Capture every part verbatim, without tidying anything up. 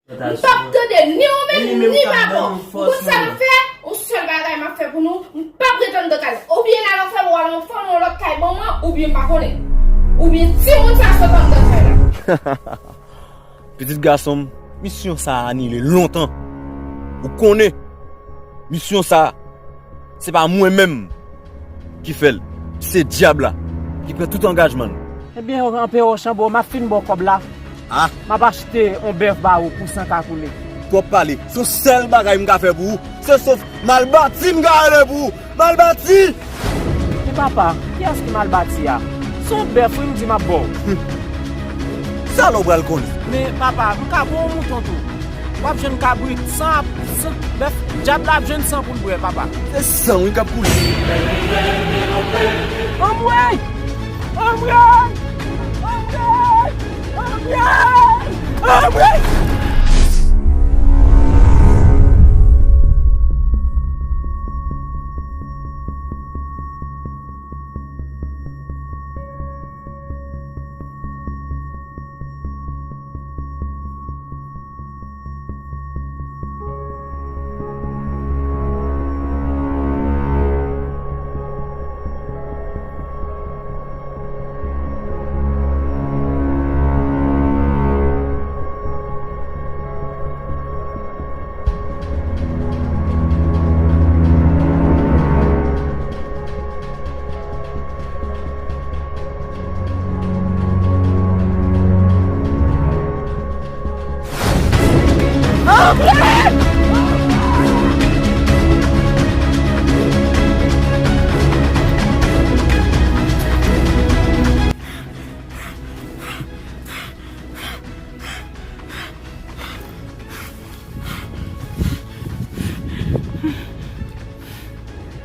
M p ap tande ni ou menm, ni papa w. Ou konn sa m fè? Yon sèl bagay m ap fè pou nou, m p ap ret anndan kay la. Oubyen l al anfè w al anfè w nan lòt kay ban mwen, oubyen m pa konnen. Oubyen timoun sa sot anndan kay la. Pitit gason m, misyon sa a anile lontan. Ou konnen, misyon sa a, se pa mwen menm ki fè l. Se dyab la ki pran tout angajman l. Ebyen, Anperè Ochanbo, m ap fin ba w kòb la. Ah. M ap achte yon bèf ba ou pou san ka koule. Twòp pale. Se yon sèl bagay m ka fè pou ou. Se sof Malbati m ka rele pou ou. Malbati! Men papa, kiyès ki Malbati a? Se yon bèf wi m di m ap ba w. Sa la w pral konnen. Men papa, m ka ba w mouton tou. W ap jwenn kabrit, san ap, san, bèf, dyab la ap jwenn san pou l bwè, papa. Se san wi k ap koule. Anmwey! Anmwey! Anmwey! Anmwey! Anmwey!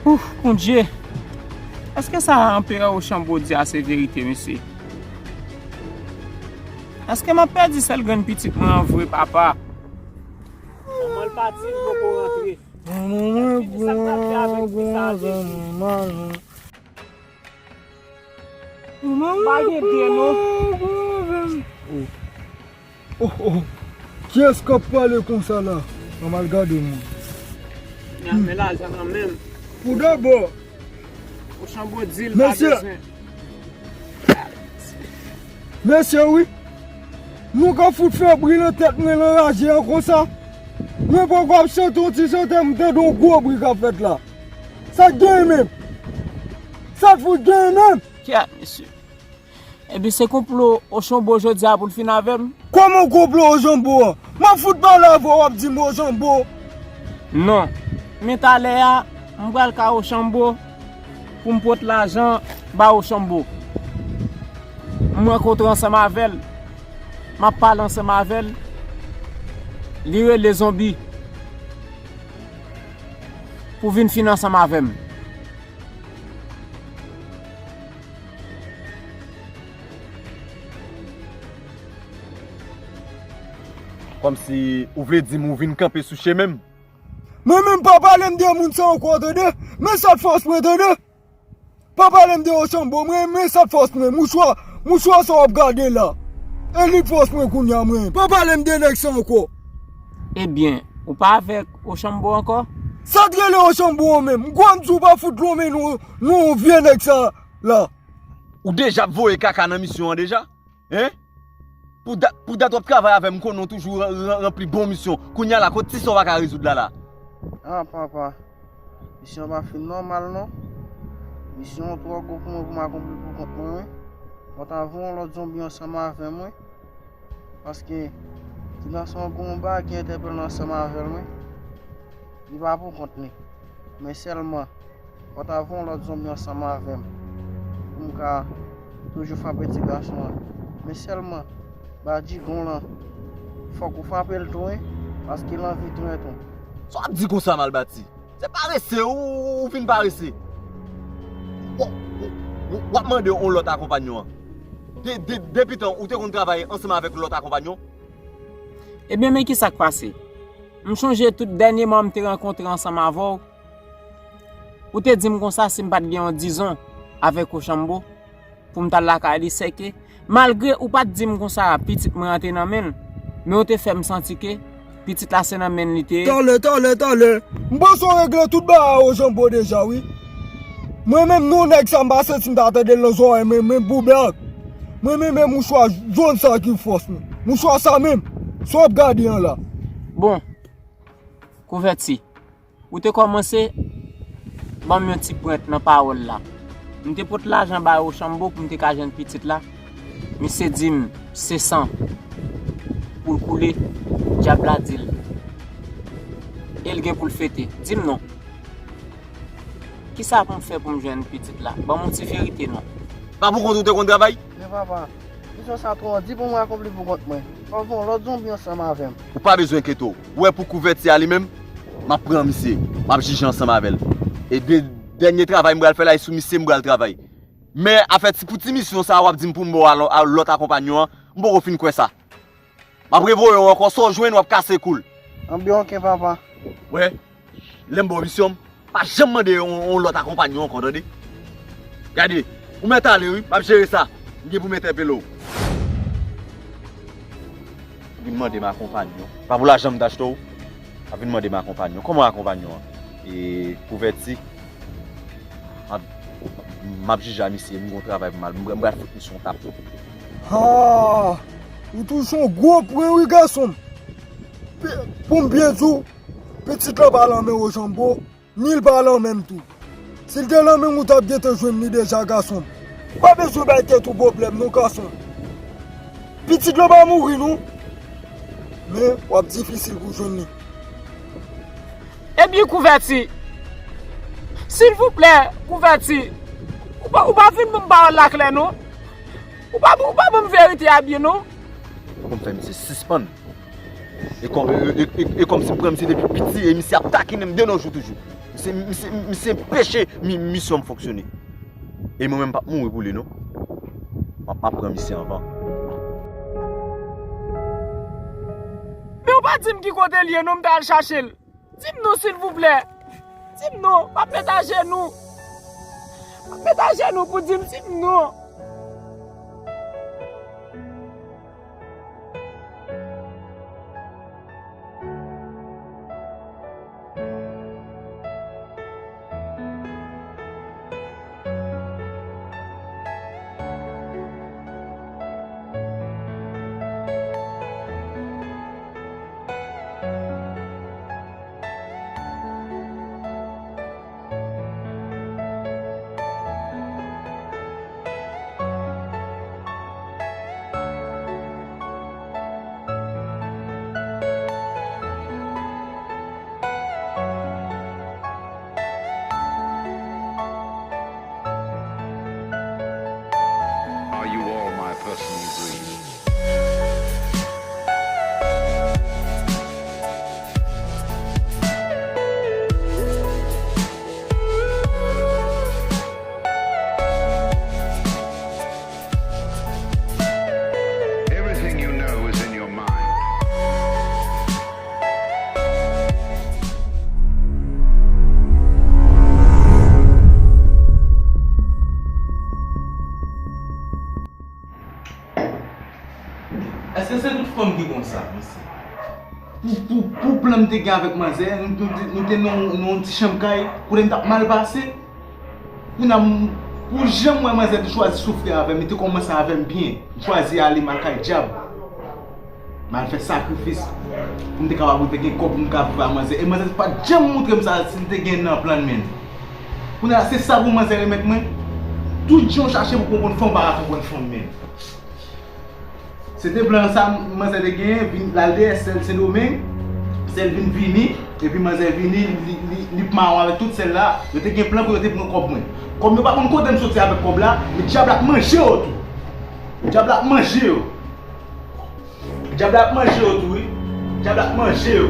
Ouf, Bondye! Èske sa Anperè Ochanbo di a se verite, mesye? Èske m ap pèdi sèl grenn pitit mwen an vre, papa? Manman l pati, l poko rantre. Èske ki sa k pral fè avèk fi sa a, Jezi? Pa gen de non. Oh, oh. Kiyès k ap pale konsa la? Ann al gade mwen. Li ap men lajan nan men m. Pou dabò. Ochanbo di l pa bezwen. Mesye wi. Nou ka fout fè bri nan tèt mwen nan raje an konsa. Mwen poko ap chante yon ti chante m tande yon gwo bri k ap fèt la. Sa k genyen menm? Sa k fout genyen menm? Kyèt mesye. Epi se konplo Ochanbo jodi a pou l fin avè m? Kòman konplo Ochanbo an? M ap fout pale avè w w ap di m Ochanbo. Non. Men talè a, m pral kay Ochanbo pou m pot lajan ba Ochanbo. M rankontre ansanm avè l. M ap pale ansanm avè l. Li rele zonbi pou vin fin ansanm avè m. Kòmsi ou vle di m ou vin kanpe sou chemen m? Mwen menm pa pale m de moun sa ankò tande. Men sa k fòs mwen tande. Pa pale m de Ochanbo mwen, men sa k fòs mwen. Mouchwa, mouchwa sa w ap gade la. E li k fòs mwen kounye a mwen. Pa pale m de nèg sa ankò. Ebyen, ou pa avèk Ochanbo ankò? Sa t rele Ochanbo an menm? M kwè m di w pa fout lonmen non, non vye nèg sa la. Ou deja ap voye kaka nan misyon an deja? Hein? Pou dat, pou dat w ap travay avè m, m konnen w toujou ran, ran, ranpli bon misyon. Kounye a la, kot ti sa w pa ka rezoud la la? Ah, papa. Misyon an pa fin nòmal non. Misyon an twò gwo pou mwen pou m akonpli l pou kont mwen wi. Fò w ta voye yon lòt zonbi ansanm avè m wi. Paske ti gason an gen yon bagay ki entèpele ansanm avè l wi. Li pa pou kont li. Men sèlman, fò w ta voye yon lòt zonbi ansanm avè m. Pou m ka toujou frape ti gason an. Men sèlman, badjigon lan, fòk ou frape l tou wi. Paske l anvi tounen tou. Sa w ap di konsa Malbati? Se parese ou, ou vin parese. W, w, w, w ap mande yon lòt akonpanyon an. De, de, depi tan ou te konn travay ansanm avèk lòt akonpanyon? Ebyen, men kisa k pase? M chonje tout dènye mwa m te rankontre ansanm avè w. Ou te di m konsa si m pa t gen yon dizon avèk Ochanbo pou m t al lakay li, sèke malgre ou pa t di m konsa pitit mwen an te nan men l, men ou te fè m santi ke Pitit la se nan men l li te ye. Talè, talè, talè. M panse w regle tout bagay o Janbo deja, wi. Mwen menm, non, nèg sa, m pa santi m ta tande l nan zòrèy mwen, men pou blag. Mwen menm, men mouchwa jòn sa ki fòs mwen. Mouchwa sa menm, sa w ap gade an la. Bon, Kouvèti, ou te kòmanse ban m yon ti pwent nan pawòl la. M te pot lajan bay Ochanbo pou m te ka jwenn pitit la. Misye di m se san pou l koule. Dyab la di l e l gen pou l fete. Di m non. Kisa pou m fè pou m jwenn pitit la? Ban m yon ti verite non. Pa pou kont ou te konn travay? Men papa, misyon sa twò di pou mwen akonpli pou kont mwen. Fò gen yon lòt zonbi ansanm avè m. Ou pa bezwen enkyete w. Ou wè pou Kouvèti a li menm, m ap pran misye. M ap jije ansanm avè l. E de, dènye travay m pral fè la, e sou misye m pral travay. Men afè ti, pou ti misyon sa a w ap di m pou m ba w a lò-, a lòt akonpanyon an, m poko fin kwè sa. M ap revoye w ankò, sa w jwenn, w ap kase kou l. Anben, oke, papa. Wè, lè m ba w misyon, m pa janm mande yon, yon lòt akonpanyon ankò, tande. Gade, ou mèt ale, wi, m ap jere sa. M gen pou m entèpele w. Vin mande m akonpanyon. Pa pou lajan m t achte w. Pa vin mande m akonpanyon. Kòman akonpanyon an? E, Kouvèti. M ap, m ap jije a misye, m gon travay pou m al. M, m pral fout misye yon tap. Ha! Ou touche yon gwo pwen, wi, gason m. Pe-, pou m byen di w, pitit la pa lan men Ochanbo, ni l pa lan men m tou. Si l te lan men m, ou t ap gentan jwenn li deja, gason m. Ou pa bezwen bay tèt ou pwoblèm, non, gason m. Pitit la pa mouri, non. Men, w ap difisil pou jwenn li. Ebyen, Kouvèti, silvouplè, Kouvèti, ou pa, ou pa fin ban m pawòl la klè, non. Ou pa, ou pa ban m verite a byen, non. Fò m fè misye sispann. E kòm, e, e, e, e kòmsi m pran misye depi piti, e misye ap takinen m de nos jours toujou. Misye, misye, misye anpeche mi, misyon m fonksyone. E mwen menm, m p ap mouri pou li, non. M ap, m ap pran misye anvan. Men ou pa di m ki kote l ye, non, m ta al chache l. Di m non, silvouplè. Di m non. M ap met ajenou. M ap met ajenou pou di m, di m non. Are you all my personal dreams? Everything you know is in your mind. Èske se tout fanm ki konsa? Pou, pou, pou plan m te gen avèk manzè, nou, nou, nou te nan, nan yon ti chanm kay, kote m t ap mal pase. Kounye a, m, pou jan m wè manzè te chwazi soufri avè m, li te kòmanse avè m byen. M chwazi ale, m al kay dyab. M al fè sakrifis pou m te kapab rive gen kòb pou m ka viv a manzè. E manzè pa t janm montre m sa, si l te gen nan plan l menm. Kounye a, se sa pou manzè remèt mwen? Tout jan w chache pou konprann fanm, w pa ka konprann fanm menm. Se te plan sa manzè te genyen, vin l al dèyè sèl Sendomeng, sèl vin vini, epi manzè vini, li, li, li mawon avèk tout sèl la, yo te gen plan pou yo te pran kòb mwen. Kòm yo pa konn kote m soti avèk kòb la, men dyab la ap manje yo tou. Dyab la ap manje yo. Dyab la ap manje yo tou, wi. Dyab la ap manje yo.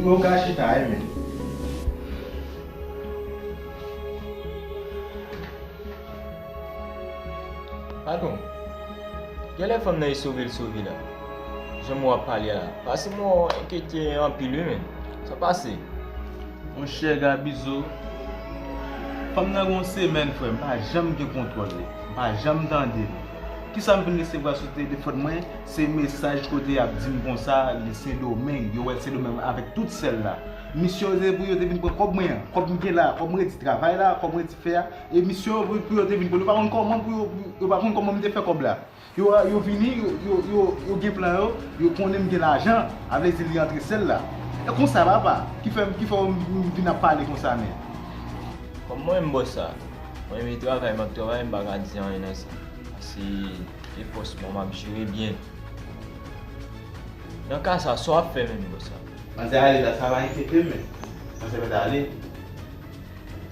Ou ka chita, wi, men. Patwon, genlè fanm nan e sove l sove la. Jan mwen w ap pale a la. Pase mwen enkyete anpil wi menn. Sa pase? Monchè Gabizo, fanm nan gen yon semèn frè, m pa janm gen kontwòl li. M pa janm tande l. Sa m vin resevwa sou telefòn mwen, se mesaj kote y ap di m konsa, li Sendomeng, yo wè Sendomeng avèk tout sèl la. Misyon se pou yo te vin pran kòb mwen an, kòb m gen la, kòb m redi travay la, kòb m redi fè a. E misyon pou, pou yo te vin pran, yo pa konn kòman pou yo, yo pa konn kòman m te fè kòb la. Yo, yo vini, yo, yo, yo, yo gen plan yo, yo konnen m gen lajan, a vle di li antre sèl la. E konsa papa, ki fè, ki fè m vin ap pale konsa men. Kòm mwen menm bòs sa, mwen renmen travay, m ap travay, m pa ka di anyen nan sa. Paske e pòs mwen, m ap jere byen. Nan ka sa, sa w ap fè menm bòs sa? Manzè ale la, sa pa enkyete m men. Manzè mèt ale.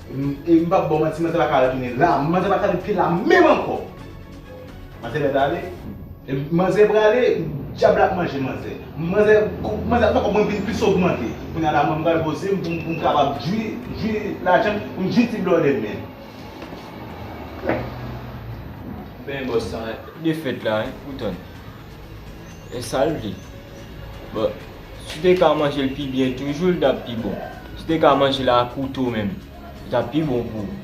M, e m p ap ba w manti, manzè pa ka retounen la. Manzè pa ka met pye la menm ankò. Manzè mèt ale. E manzè prale, dyab la ap manje manzè. Manzè, manzè ap fè kòb mwen vin plis ogmante. Kounye a la, mwen m pral poze m pou m, pou m kapab jwi, jwi lajan m, pou m jwi ti blòdè m men. Ben, bòs sa, defèt la, wi, ou tann. E sa l vle. Bon, si w te ka manje l pi byen toujou, l t ap pi bon. Si w te ka manje l a kouto menm, li t ap pi bon pou ou.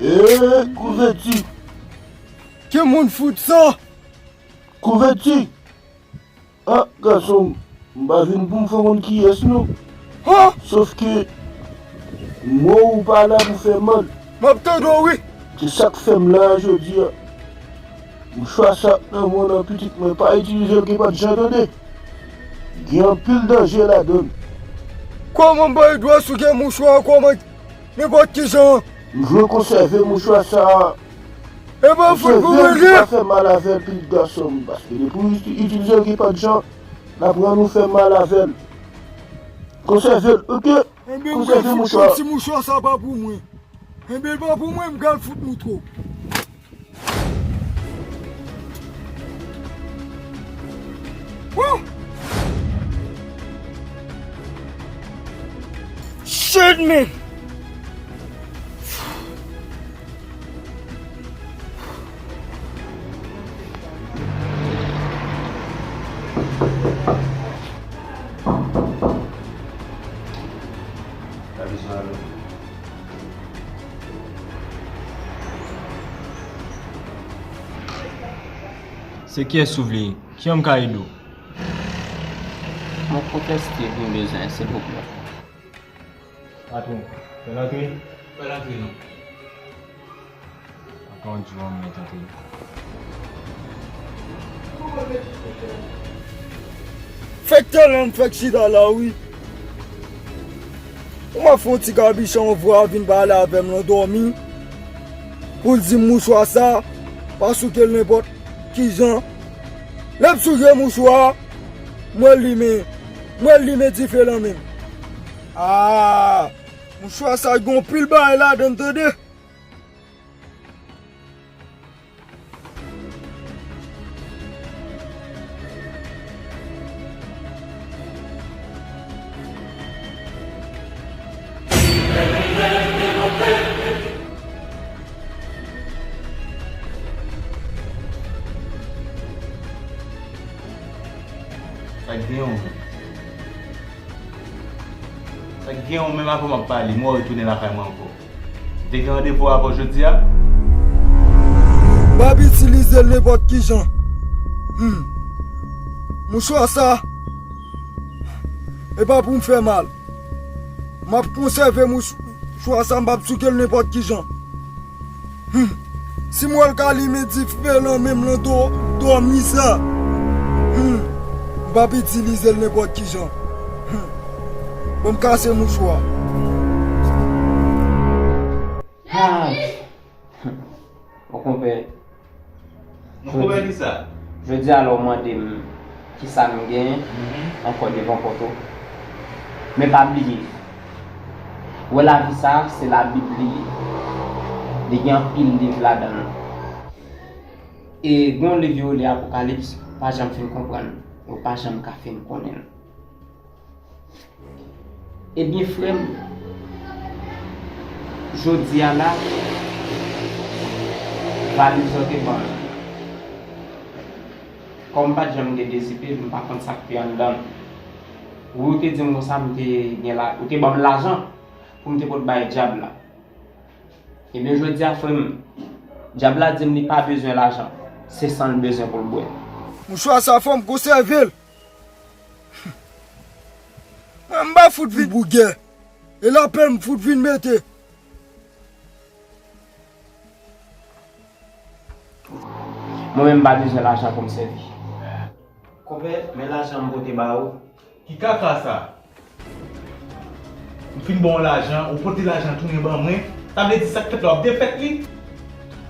Ee, kouvèti! Ki moun fout sa? Kouvèti! Ah, gason, m pa vin pou m fè w konn kiyès non. Sof ke mo ou pa la pou fè mal. M ap tande w wi. Se sa k fè m la jodi a. Mouchwa sa nan men w nan pitit mwen, pa itilize l kenpòt jan tande. Gen anpil danje ladan l. Kòman m bay dwa souke mouchwa a kòman nenpòt kijan? M vle konsève mouchwa sa a. E pa fout pou mwen li. Pa fè mal avè l pitit gason m, paske depi w itilize l kenpòt jan, l ap rann ou fè mal avè l. Konsève l, oke? Enben m pral fout mouchwa. Si mouchwa sa pa pou mwen. Enben l pa pou mwen, m pral fout moutre w. Woo! Shit, man! Se kiyès ou vle? Kijan m ka ede w? Mwen kontèste, mwen bezwen, silvouplè. Patwon, fè l antre. Fè l antre non. Patwon di w an mèt antre. Fèk talè m fèk chita la wi. Ou m ap fè yon ti kabichon, yon vwa vin pale avè m nan dòmi. Pou l di m mouchwa sa, pa souke l nenpòt kijan. Lè m souke mouchwa a, m wè l limen. M wè l limen dife nan men m. Aa! Mouchwa sa gen yon pil bagay ladan l tande. Sa k gen w? Sa k gen w menm avan m ap pale, m wè w retounen lakay mwen ankò. M te gen randevou avè w jodi a. M p ap itilize l nenpòt kijan. Hmm. Mouchwa sa, e pa pou m fè mal. M ap konsève mouch-, mouchwa sa, m p ap souke l nenpòt kijan. Hmm. Si m wè l ka limen dife nan men m nan dò, dòmi sa, hmm, m p ap itilize l nenpòt kijan. Hmm. Ban m kase mouchwa. Ah! Mon konpè, Mon konpè ki sa? Jodi a la w mande m kisa m genyen ankò devan pòt ou. Men pa bliye, wè lavi sa a, se Labib li ye. Li gen anpil liv ladan l. E gen yon liv yo rele Apokalips, ou pa janm fin konprann, ou pa janm ka fin konnen l. Ebyen, frè m, jodi a la, valiz ou te ban m. Kòm m pa t janm gen de zipe, m pa konn sa k te anndan l. Wi, ou te di m konsa, m te gen la, ou te ban m lajan pou m te pot bay dyab la. Ebyen, jodi a, frè m, dyab la di m li pa bezwen lajan. Se san l bezwen pou l bwè. Mouchwa sa fò m konsève l. Mwen, m pa fout vin pou gè. E lapè m fout vin mete. Mwen menm m pa bezwen lajan pou m sèvi. Konpè, men lajan m pote ba ou. Ki kaka sa? M fin ba w lajan, ou pote lajan tounen ban mwen. Sa vle di sa k fèt la, w ap defèt li?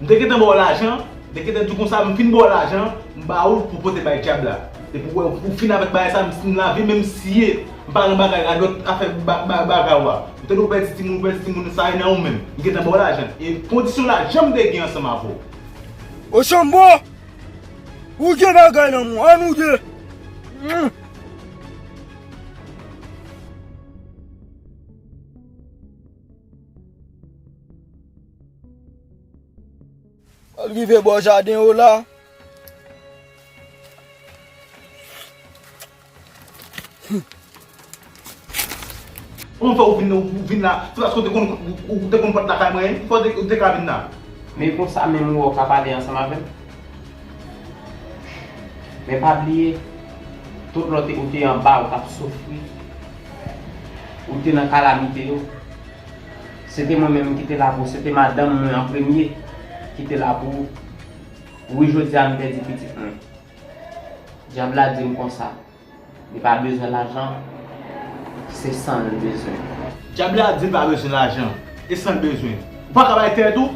M te gentan ba w lajan, m te gentan di w konsa, m fin ba w lajan, m ba ou pou pote bay dyab la. Depi w wè ou fin avèk bagay sa, m, m lave men m siye. M pa gen bagay radòt afè ba, ba, bagay ou a. M te di w pèdi timoun, ou pèdi timoun, sa e nan ou menm. M gentan ba w lajan. E kondisyon la, jan m te gen ansanm avè w. Ochanbo! Ou gen bagay nan men w, ann ou de. Hmm. Al rive bò jaden yo la. Kòman fè ou vin, ou vin la? Se paske ou te konn, ou, ou te konn pòt lakay mwen, wi? Fò ou te, ou te ka vin la. Men konsa menm ou wè ou ka pale ansanm avè m. Men pa bliye, tout lè ou te, ou te anba, ou t ap soufri, ou te nan kalamite yo. Se te mwen menm ki te la pou ou, se te madanm mwen an premye ki te la pou ou. Wi, jodi a m pèdi pitit mwen. Dyab la di m konsa, li pa bezwen lajan, se san l bezwen. Dyab la di l pa bezwen lajan, e san l bezwen. Ou pa ka bay tèt ou?